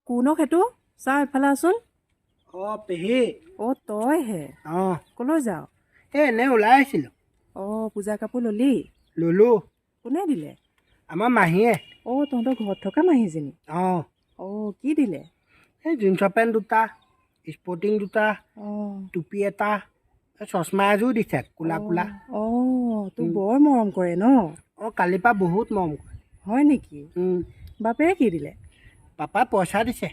কোন অ সেইটো? চাওঁ, এফালে আহচোন। অঁ পেহী। অ' তইহে? অঁ। ক'লৈ যাৱ? এই এনেই ওলাই আহিছিলোঁ। অঁ, পূজা কাপোৰ ল'লি? ল'লোঁ। কোনে দিলে? আমাৰ মাহীয়ে। অঁ, তহঁতৰ ঘৰত থকা মাহীজনী? অঁ। অঁ, কি দিলে? এই জিন্সৰ পেণ্ট দুটা, স্পৰ্টিং দুটা, টুপি এটা, এই চশমা এযোৰ দিছে, ক'লা ক'লা। অঁ, তোক বৰ মৰম কৰে ন? অঁ, কালিৰ পৰা বহুত মৰম কৰে। হয় নেকি? বাপেৰে কি দিলে? পাপাই পইচা দিছে।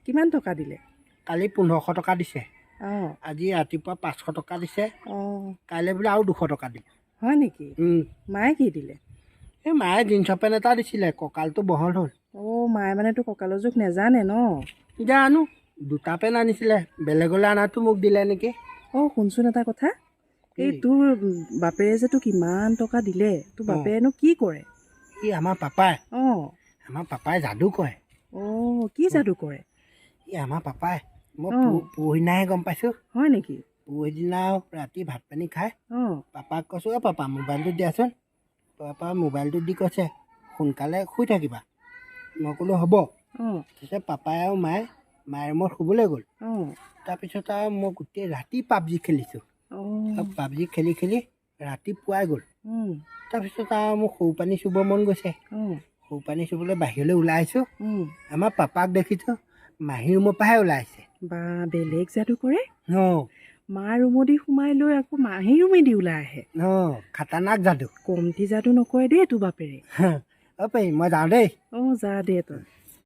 কিমান টকা দিলে? কালি 1500 টকা দিছে। আজি ৰাতিপুৱা 500 টকা দিছে। কাইলৈ বোলে আৰু 200 টকা দিব। হয় নেকি? মায়ে কি দিলে? এই মায়ে জিন্সৰ পেণ্ট এটা দিছিলে, কঁকালটো বহল হ'ল। অঁ, মায়ে মানে তোৰ কঁকালৰ জোখ নেজানে ন? জানো, দুটা পেণ্ট আনিছিলে, বেলেগলৈ অনাটো মোক দিলে নেকি। অঁ, শুনচোন এটা কথা, এই তোৰ বাপেৰে যে তোক ইমান টকা দিলে, তোৰ বাপেৰেনো কি কৰে? ই আমাৰ পাপাই? অঁ। আমাৰ পাপাই যাদু কৰে। অঁ, কি যাদু কৰে? ই আমাৰ পাপাই, মই পৰহিদিনাহে গম পাইছোঁ। হয় নেকি? পৰহিদিনা ৰাতি ভাত পানী খাই পাপাক কৈছোঁ, অ' পাপা, মোবাইলটো দিয়াচোন। পাপা মোবাইলটো দি কৈছে, সোনকালে শুই থাকিবা। মই ক'লোঁ, হ'ব। তাৰপিছত পাপাই আৰু মায়ে মায়ে ৰুমত শুবলৈ গ'ল। তাৰপিছত আৰু মই গোটেই ৰাতি পাবজি খেলিছোঁ। পাবজি খেলি খেলি ৰাতিপুৱাই গ'ল। তাৰপিছত আৰু মোৰ সৰু পানী চুব মন গৈছে। সৰু পানী চুবলৈ বাহিৰলৈ ওলাই আহিছোঁ। আমাৰ পাপাক দেখিছোঁ, মাহী ৰুমৰ পৰাহে ওলাই আহিছে। বা, বেলেগ যাদু কৰে। অঁ। মাৰ ৰুমদি সোমাই লৈ আকৌ মাহী ৰুমেদি ওলাই আহে। অঁ, খাতাৰনাক যাদু। কমটি যাদু নকৰে দেই তোৰ বাপেৰে। অ' পেহী, মই যাওঁ দেই। অঁ, যা দে তই।